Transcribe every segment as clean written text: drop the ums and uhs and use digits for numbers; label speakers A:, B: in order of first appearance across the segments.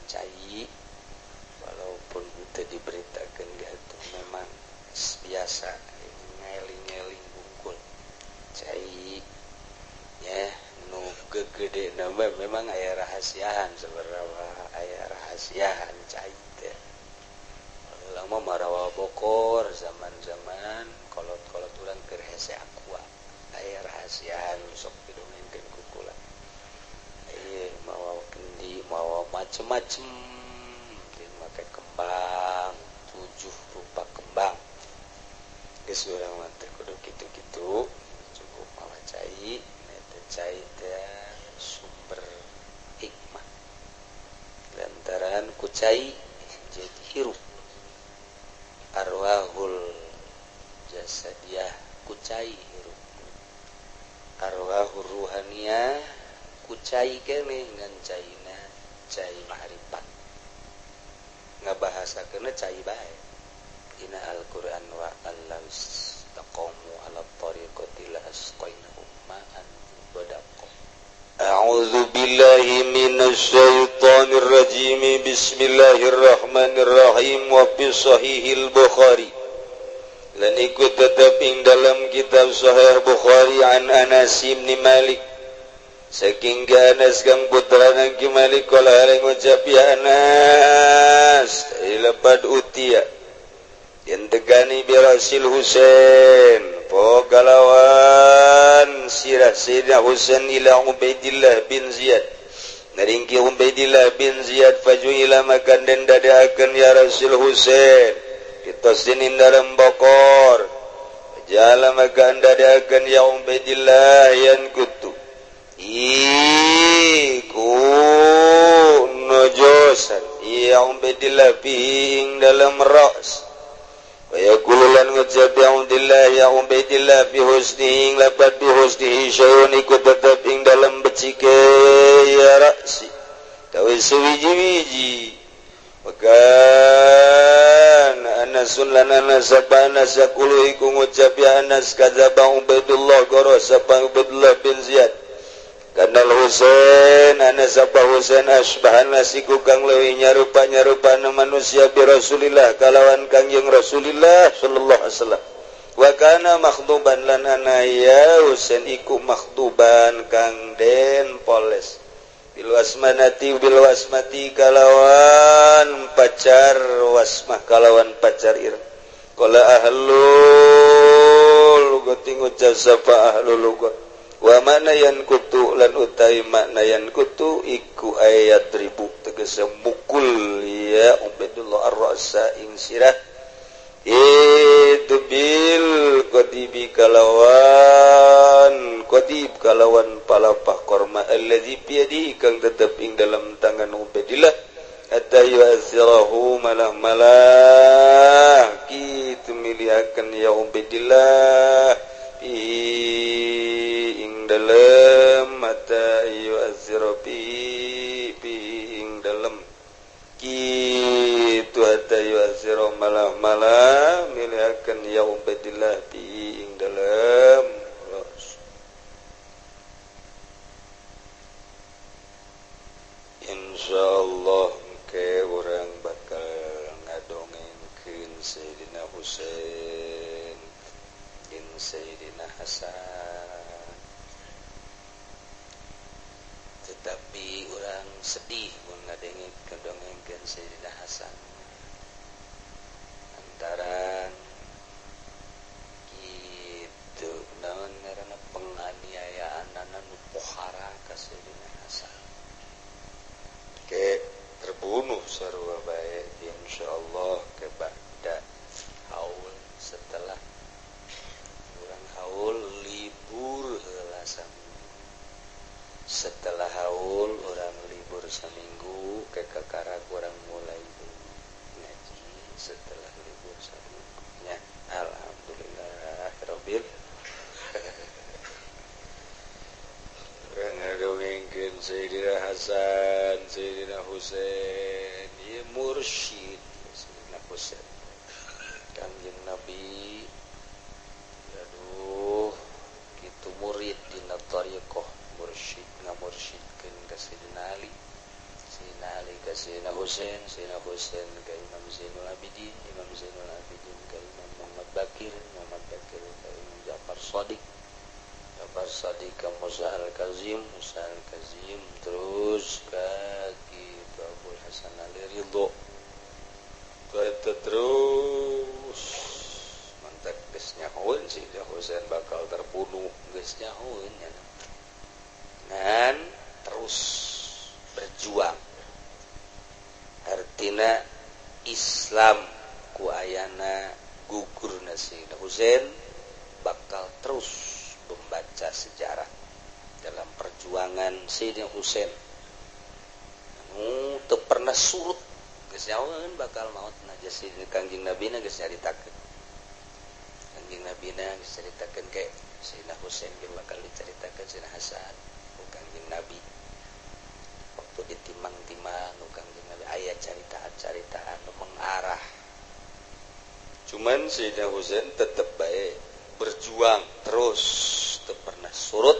A: Cai walaupun itu diberitakan gitu memang biasa ngeling-ngeling bungkul cai ya nu gede nambah memang aya rahasiaan seberapa aya rahasiaan cai teh lama marawa bokor zaman-zaman kolot-kolot urang keur hese aqua aya rahasiaan sok didongengkeun ku kula ieu mawa kendi mawa macem-macem make kembang 7 rupa kembang geus urang mah teh kudu kitu-kitu cukup mawa cai eta cai teh sumber hikmah lantaran ku cai jadi hirup arwahul jasadiah ku cai hirup arwahul ruhaniyah ku cai keneh ngan caina cai ma'rifat ngabahasakeunna cai bae dina Al-Qur'an wa allaus taqamu ala tariqati la asqainahum ma'an ghadaqa. A'udzu billahi minasy syaithanir rajim. Bismillahirrahmanirrahim. Wa fi sahihil Bukhari lan ikut tetap ing dalam kitab Sahih Bukhari an Anas bin Malik saking Anas kang putrana Ki Malik kala areng ngucap ya Anas lapad utia yen tegani birasil Husain pogalawan sirah Sayyidina Husain ila Ubaidillah bin Ziyad naringki Ubaidillah bin Ziyad fajuila makan den dadakeun ya Rasul Husain ditosin dalam bokor jala makan dadakeun ya Ubaidillah yan kutu iku nojosan ya Ubaidillah bing dalam ras wa yaqulu lan ngucap ya Ubaidillah ya Ubaidillah bi husnihi lapat bi husnihi syai'un iku tetep ing dalam becike ya rasi tawi suwiji-wiji Wakan Anasun lan Anas sapa Anas yaqulu iku ngucap ya Anas kadzaba Ubaidullah goro sapa Ubaidullah bin Ziyad Kanal Husain Anas sapa Husain asbahan nasiku kang leuwih nyarupa-nyarupana manusia bi Rasulillah kalawan Kangjeng Rasulillah sallallahu alaihi wasallam. Wa kana makhduban lan ana ya Husain iku makhduban kang den poles bil wasmanati bil wasmati kalawan pacar wasmah kalawan pacar ir. Qala ahlul lugati ngucap sapa ahlul lugat wa makna yan kutu lan utai makna yan kutu iku ayat ribu tegese mukul ya Ubaidullah ar-ra'sa ing sirah itu bil qadibi kalawan qadib kalawan palapah korma allazi biyadi kang tetep ing dalam tangan Ubaidillah hatta yu'athirahu malah-malah kitu miliakan ya Ubaidillah ing dalem mata yu'athira bi ing dalem kitu hatta yu'athira malah-malah miliakan ya Ubaidillah bi ing dalem. Insyaallah ke urang bakal ngadongengkeun Sayyidina Husain jeung Sayyidina Hasan. Tetapi urang sedih mun ngadengkeun dongengkeun Sayyidina Hasan. Antaran kitu naon ngaranna penganiayaan nu pohara ka Sayyidina Hasan. Ke terbunuh sarua bae insyaallah ke ba'da haul setelah urang haul libur heula saminggu. Setelah haul urang libur saminggu ke kakara urang mulai ngaji setelah libur saminggu nya. Alhamdulillah rabbil ngadongengkeun Sayyidina Hasan, Sayyidina Husain, ieu mursyid Sayyidina Husain. Kangjeng Nabi aduh kitu murid dina thariqah mursyid ngamursyidkeun ka Sayyidina Ali, Sayyidina Ali ka Sayyidina Husain, Sayyidina Husain ka Imam Zainul Abidin, Imam Zainul Abidin ka Imam Muhammad Bakir, Muhammad Bakir ka Imam Ja'far Shadiq, Ja'far Shadiq ka Musa Al-Kazim, Musa Al-Kazim terus ka gitu Abul Hasan Ali Ridho. Eta terus mantak geus nyahoeun Sayyidina Husain bakal terbunuh, geus nyahoeun nya. Ngan terus berjuang. Artina Islam ku ayana gugurna Sayyidina Husain bakal terus membaca sejarah dalam perjuangan Sayyidina Husain. Anu teu pernah surut, geus nyahoeun bakal maot na Sayyidina Kangjeng Nabi na geus nyaritakeun. Kangjeng Nabi na geus nyaritakeun ke Sayyidina Husain ge bakal dicaritakeun Sayyidina Hasan ku Kangjeng Nabi. Waktu ditimang-timang ku Kangjeng Nabi aya caritaan-caritaan nu mengarah. Cuman Sayyidina Husain tetep bae berjuang terus, teu pernah surut.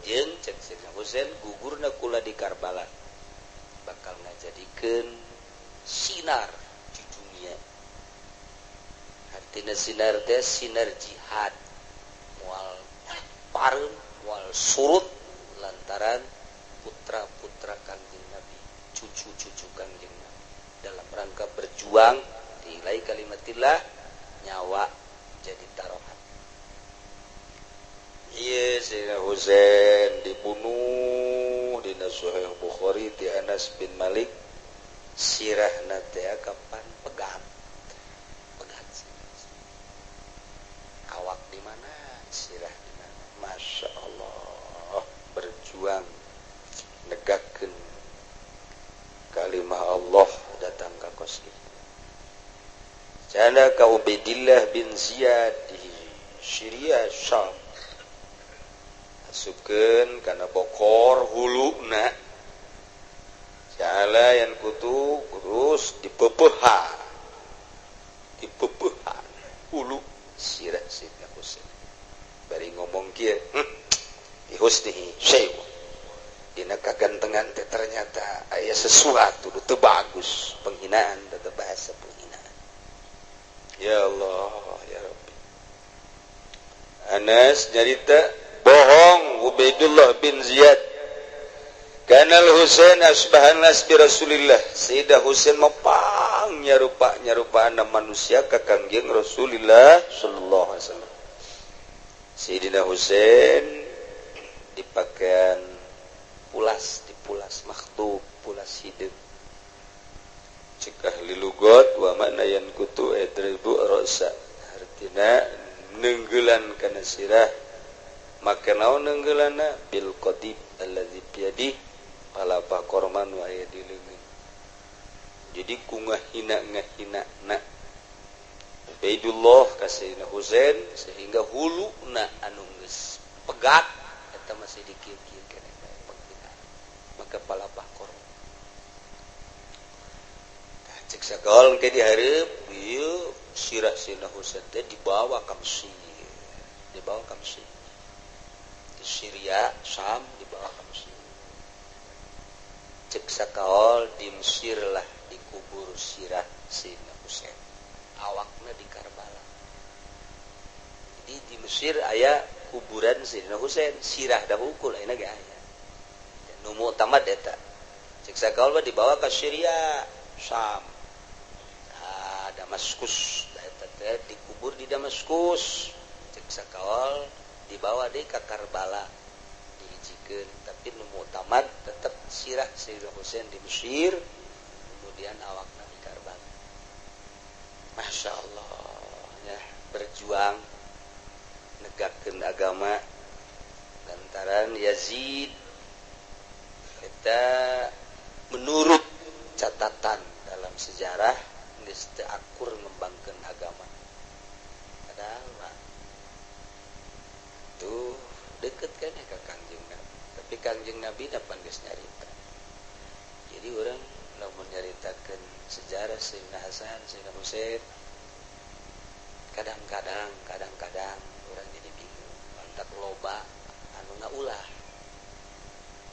A: Jeung cek Sayyidina Husain gugurna kula di Karbala bakal ngajadikeun sinar di dunia. Artinya sinar teh sinar jihad, moal pareum, moal surut lantaran putra-putra Kangjeng Nabi, cucu-cucu Kangjeng Nabi dalam rangka berjuang nilai kalimatillah, nyawa jadi taruhan. Iya, Sayyidina Husain dibunuh dina Sahih Bukhari ti Anas bin Malik, sirahna teh kapan pegat. Pegat awak di mana, sirah di mana. Masya Allah, berjuang negakkeun kalimah Allah datang ka kos kitu. Jana ka Ubaidillah bin Ziyad di Syria Syam. Asupkeun kana bokor huluna. Jala yang kutu terus dipepeha. Dipepeha hulu sirah Sayyidina Husain. Bari ngomong kieu, di husnihi syai'un. Dina kagantengan teh ternyata aya sesuatu nu teu bagus, penghinaan teh bahasa penghinaan. Ya Allah, ya Rabbi. Anas nyarita bohong Ubaidullah bin Ziyad. Kanal Husain asbahan nas bi Rasulillah. Sayyidah Husain mapang nyarupa nyarupaan manusia ka Kangjeng Rasulillah sallallahu alaihi wasallam. Sayyidina Husain dipakaian pulas, dipulas makhtub, pulas hideung. Cek ahli lugot wa makna yankutu idribu ra'sa. Artina neunggelan kana sirah. Maka naon neunggeulana bil qadib allazi biyadi palapa korman wa aya di leungeun. Jadi ku ngahina-ngahina na Ubaidullah ka Sayyidina Husain sehingga huluna anu geus pegat eta masih dikieu-kieu keneh bae penghinaan. Maka palapah korban. Tah cek sagol engke dihareup ieu sirah Sayyidina Husain teh dibawa ka Mesir. Dibawa ka Mesir. Di Syria, Syam dibawa ka Mesir. Cek sakaol di Mesir lah dikubur sirah Sayyidina Husain. Awakna di Karbala. Jadi di Mesir aya kuburan Sayyidina Husain, sirah dah hukul ayeuna ge aya. Nu mu'tamad eta. Cek sakaol mah dibawa ka Syria, Syam. Ah, Damaskus eta teh dikubur di Damaskus. Cek sakaol dibawa deui ka Karbala dihijikeun, tapi nu mu'tamad tetep sirah Sayyidina Husain di Mesir, kemudian awakna di Karbala. Masya Allah, ya, berjuang negakkeun agama lantaran Yazid eta menurut catatan dalam sejarah geus teu akur ngembangkeun agama. Padahal mah tuh deket kan ya ka Kangjeng Nabi. Tapi Kangjeng Nabi dapan geus nyarita. Jadi orang lamun nyaritakeun sejarah Sayyidina Hasan, Sayyidina Husain, kadang-kadang orang jadi bingung. Mantak loba anu ngaulah.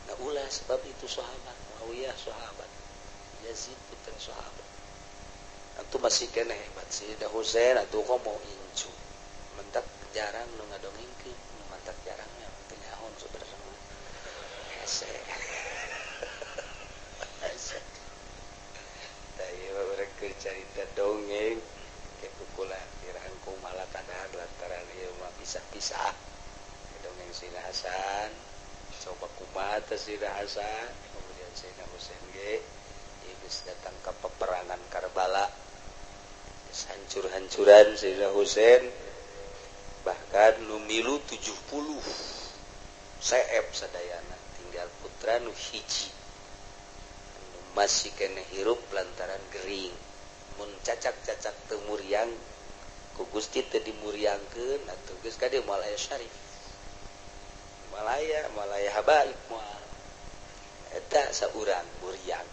A: Ngaulah sebab itu sahabat, Muawiyah sahabat. Yazid putra sahabat. Atuh masih keneh hebat Sayyidina Husain atuh komo incu. Mentak jarang nu ngadongengkeun, nu mantak jarang memang teu nyaho sebenarnya. Hese. Hese. Tah ieu urang keur carita dongeng ke kukula dirangkum malah kadar lantaran ieu mah pisah-pisah. Dongeng Sayyidina Hasan, coba kumaha teh Sayyidina Hasan, kemudian Sayyidina Husain ge ieu geus datang ka peperangan Karbala. Geus hancur-hancuran Sayyidina Husain, bahkan nu milu 70 seep sadayana, tinggal putra nu hiji anu masih keneh hirup lantaran gering. Mun cacak-cacak teu muriang ku Gusti teu dimuriangkeun atuh geus ka dieu moal aya syarif. Malaya, malaya habaib moal. Eta saurang muriang.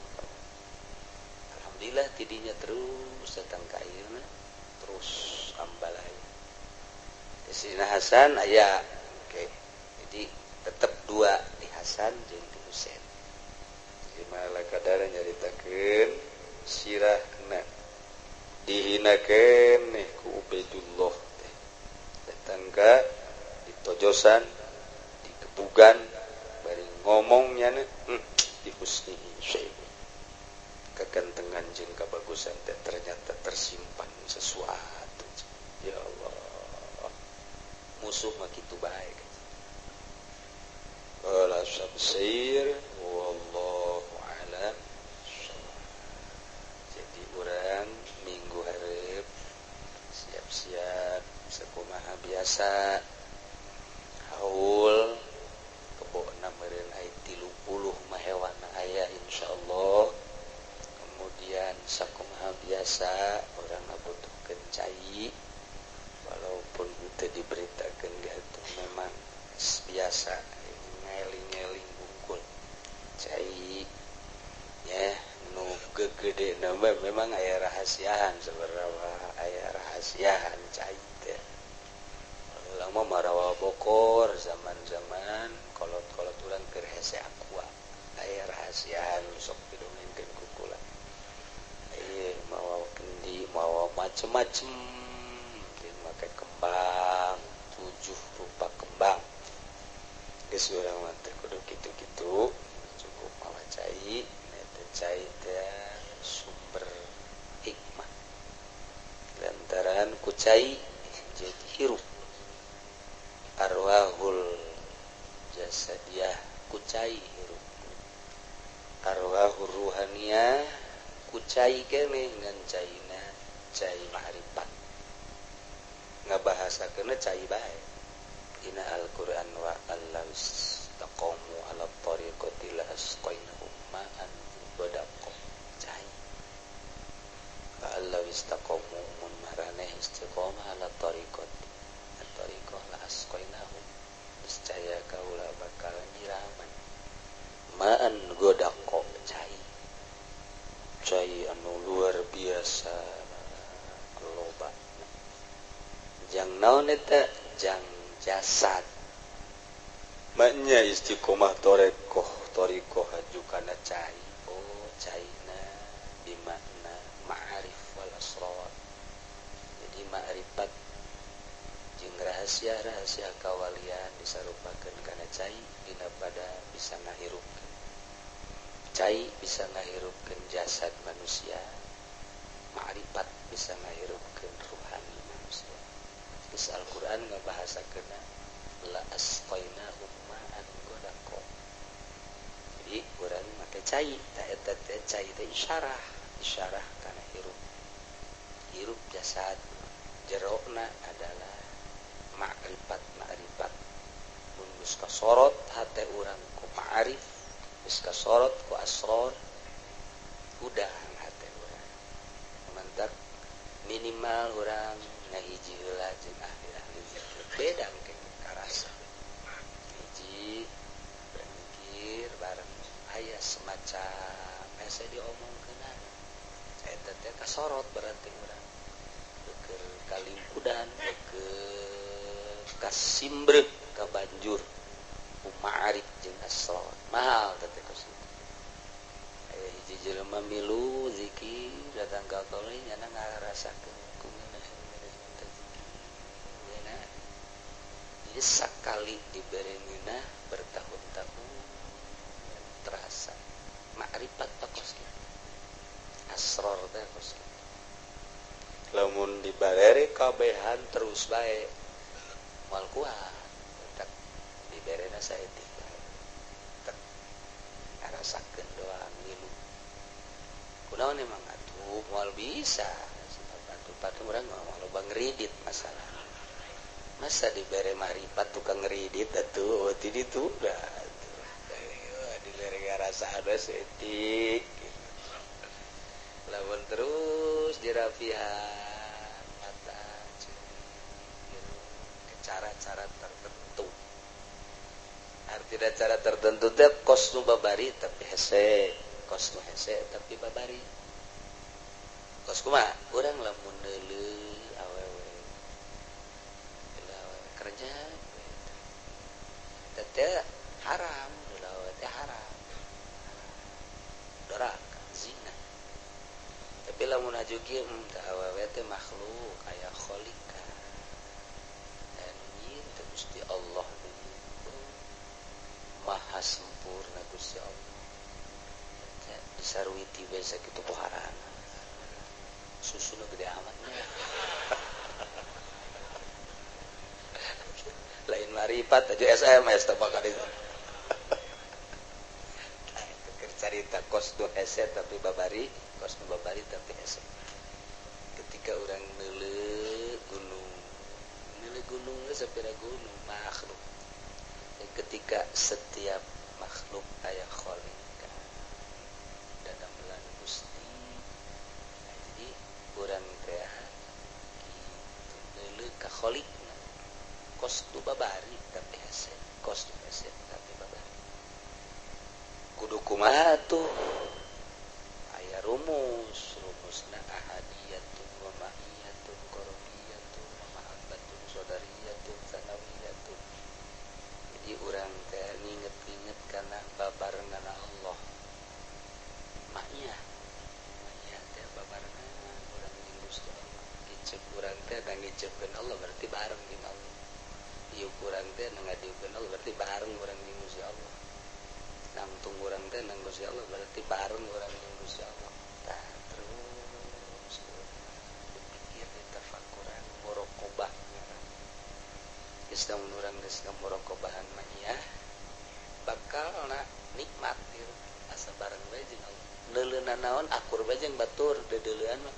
A: Alhamdulillah tidinya terus datang ka ayeuna terus ambalaya. Sayyidina Hasan aya oke. Jadi tetep dua di Hasan jeung di Husain. Jadi malah kadar nyaritakeun sirahna dihinakeun nih ku Ubaidullah teh. Datang ka ditojosan bukan bari ngomongnya di husnihi syai'un. Kegantengan jeung kabagusan teh ternyata tersimpan sesuatu. Ya Allah, musuh mah kitu bae. Qala sabsir wallahu a'lam. Jadi urang minggu hareup siap-siap sakumaha biasa haul kebona meureun aya 30 mah hewan aya insyaallah. Kemudian sakumaha biasa urang ngabutuhkeun cai walaupun teu diberitakeun ge atuh memang biasa ngeling-ngeling bungkul cai ya nu gegede mah memang aya rahasiaan sebenarnya aya rahasiaan cai teh. Lama marawa bokor zaman-zaman kolot-kolot urang keur hese aqua aya rahasiaan sok didongengkeun ku kula. Ieu mawa kendi mawa macem-macem jeung make kembang 7 rupa kembang. Geus urang mah teh kudu kitu-kitu cukup mawa cai eta cai teh sumber hikmah. Lantaran ku cai jadi hirup. Arwahul jasadiyah kucai hirup, arwahul ruhaniyah kucai keneh ngan caina cai ma'rifat ngabahasakeunna cai bae dina Al-Qur'an wa allawis taqamu ala tariqati la asqainahum ma'an ghadaqa cai wa allawis taqamu mun maraneh istiqomah ala tariqati tariqah la asqainahum niscaya kaula bakal nyiraman ma'an godaqo cai cai anu luar biasa loba jang naon eta jang jasad maknya istiqomah torikoh torikoh haju kana cai oh caina bimakna ma'arif wal asrar jadi ma'rifat jeung rahasia-rahasia kawalian disarupakeun kana cai dina pada bisa ngahirupkeun cai bisa ngahirupkeun jasad manusia ma'rifat bisa ngahirupkeun ruhani manusia. Geus Al-Qur'an ngabahasakeunna la asqainahum ma'an ghadaqa. Jadi urang make cai ta eta teh cai teh isyarah isyarah kana hirup hirup jasad jerona adalah ma'rifat ma'rifat mun geus kasorot hate urang ku ma'arif geus kasorot ku asror udah hate urang mantap minimal urang ngahiji heula jeung ahli-ahli zikir beda engke karasa hiji berpikir bareng aya semacam hese diomongkeun eta teh kasorot berarti urang keur kalimpudan keur kasimbreuh ka banjur ku ma'arif jeung asror mahal teh kos kitu aya hiji Hiji jelema milu zikir datang ka kaula nyana ngarasakeun ku ngeunah zikir. Jadi sakali dibere ngeunah bertahun-tahun terasa makrifat kos kitu. Asror teh kos kitu. Lamun dibarere kabehan terus bae moal kuat, tak diberena saeutik bae. Tek ngarasakeun doang ngilu. Kunaon emang atuh moal bisa sebab atuh patuh urang mah loba ngridit masalah. Masa dibere makrifat tukang ngridit atuh ti ditu da. Dibere ngarasaan we saeutik. Lamun terus dirapihan mata ke cara-cara tertentu. Artinya cara tertentu teh kos nu babari tapi hese, kos nu hese tapi babari. Kos kumaha? Urang lamun neuleuh awewe. Awewe kerja teh haram, awewe teh haram. Doraka, zina. Tapi lamun aju kieu teh awewe teh makhluk aya kholika. Dan nyin teh Gusti Allah maha sempurna Gusti Allah. Teh disarwiti bae sakitu poharana. Susuna gede amat nya. Lain maripat aja SMS teh bakal itu. Carita kos nu hese tapi babari, kos nu babari tapi hese. Ketika orang neuleuh gunung sapira gunung makhluk. Dan ketika setiap makhluk aya kholika dadamelan Gusti. Nah, jadi urang teh kitu neuleuh ka kholikna. Kos nu babari tapi hese, kos nu hese tapi babari. Kudu kumaha tuh aya rumus, rumusna ahadiyatun wa ma'iyatun qarabiyatun wa mahabbatun sadariyatun sanawiyatun. Jadi urang teh nginget-nginget kana babarengan Allah. Ma'iyah, ma'iyah teh babarengan urang jeung Gusti Allah. Ngicep urang teh ngicepkeun Allah berarti bareng jeung Allah. Diuk urang teh ngadiukeun Allah berarti bareng urang jeung Gusti Allah. Nangtung urang teh nang Gusti Allah berarti bareng urang jeung Gusti Allah. Tah terus dipikir ditafakuran muraqabah. Geus lamun urang geus muraqabahan ma'iyah bakal na nikmat ieu asa bareng bae jeung Allah. Neuleunan naon akur bae jeung batur deudeuleun mah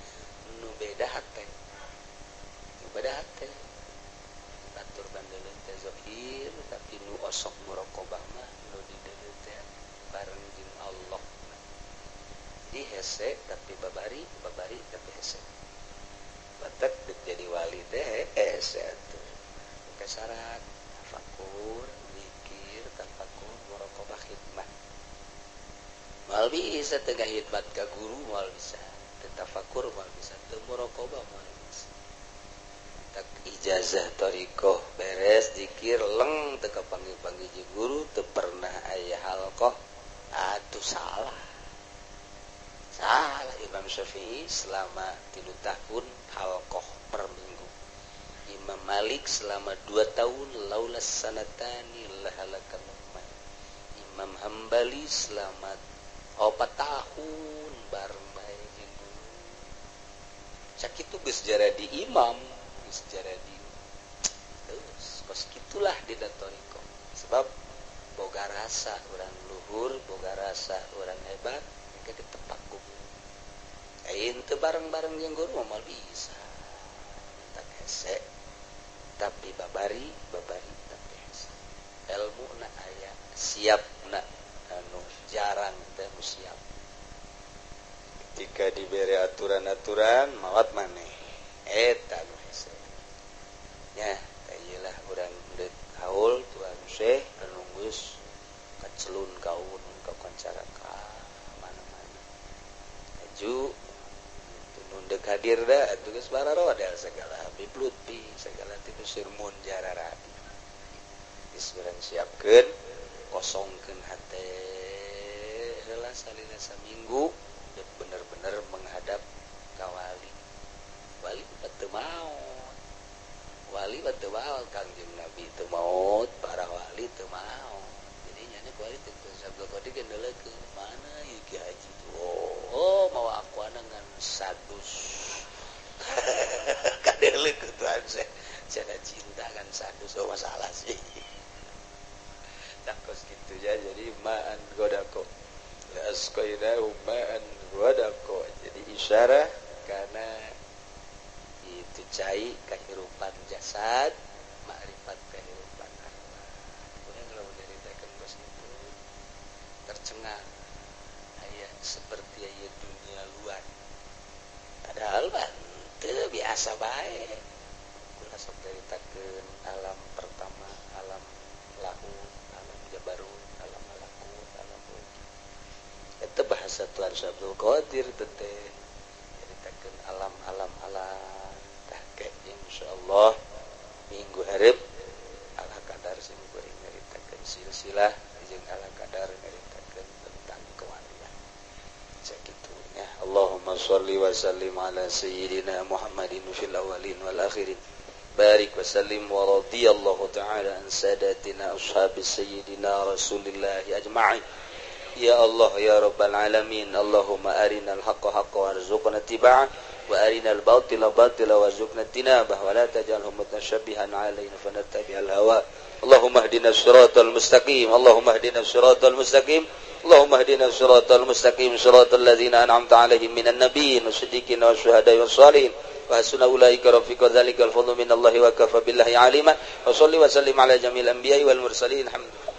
A: nu beda hate. Nu beda hate. Batur bandeuleun teh zahir tapi nu osok muraqabah mah nu dideuleu teh bareng jeung Allah. Jadi hese tapi babari, babari tapi hese. Batak jadi wali teh hese atuh. Pakai syarat tafakur, zikir, tafakur, muraqabah, khidmah. Moal bisa teu ngahidmat ka guru moal bisa, teu tafakur moal bisa, teu muraqabah moal bisa. Tak ijazah thariqah beres zikir leng teu kapanggih-panggih jeung guru teu pernah aya halqah. Atuh salah. Salah Imam Syafi'i selama 3 tahun halqah per minggu. Imam Malik selama 2 tahun laulas sanatani lahalaka Luqman. Imam Hambali selama 4 tahun bareng bae jeung guru. Sakitu geus jadi imam, geus jadi. Terus kos kitulah dina thariqah. Sebab boga rasa urang luhur, boga rasa urang hebat, engke ditepak ku guru. Ain teu bareng-bareng jeung guru moal bisa. Tak hese tapi babari, babari tapi hese. Ilmu na aya, siap na anu jarang teh nu siap. Ketika diberi aturan-aturan mawat maneh eta nu hese. Nya teh ieu lah urang deuk haul tuan Syekh anu geus kacelun kaun kakoncara ka mana-mana. Aju nundek hadir da atuh geus bararodel segala Habib Lutfi segala ti sirmun jararabi. Geus urang siapkeun kosongkeun hate heula salila saminggu. isyarah karena itu cai kehidupan jasad, makrifat kehidupan arwah. Kemudian kalau nyaritakeun bos itu tercengang aya seperti aya dunia luar, padahal mah teu, biasa bae. Kula sok nyaritakeun alam pertama, alam lahut, alam jabarut, alam malakut, alam mulk. Itu bahasa Tuhan Syekh Abdul Qadir teh nyaritakeun alam alam alam. Tah, insyaallah minggu hareup ala kadar sim kuring nyaritakeun silsilah jeung ala kadar nyaritakeun tentang kewalian. Sakitu nya. Allahumma shalli wa sallim ala sayyidina Muhammadin fil awwalin wal akhirin, barik wa sallim, wa radiyallahu ta'ala an sadatina ashabi sayyidina Rasulillah ajma'in. Ya Allah, ya Rabbal alamin, Allahumma arinal haqqa haqqa warzuqna ittiba'ah, wa arinal batila batila warzuqna ijtinabah, wa la taj'alhu mutashabbihan alaina fanattabi'al hawa. Allahumma ihdina siratal mustaqim, Allahumma ihdina siratal mustaqim, Allahumma ihdina siratal mustaqim, siratal ladzina an'amta 'alaihim minan nabiyyin wasiddiqin wasyuhada'i wassalihin, wa hasuna ulaika rafiqa. Dzalikal fadlu minallahi wa kafa billahi alima. Wa salli wa sallim ala jami'il anbiya'i wal mursalin. Alhamdulillah.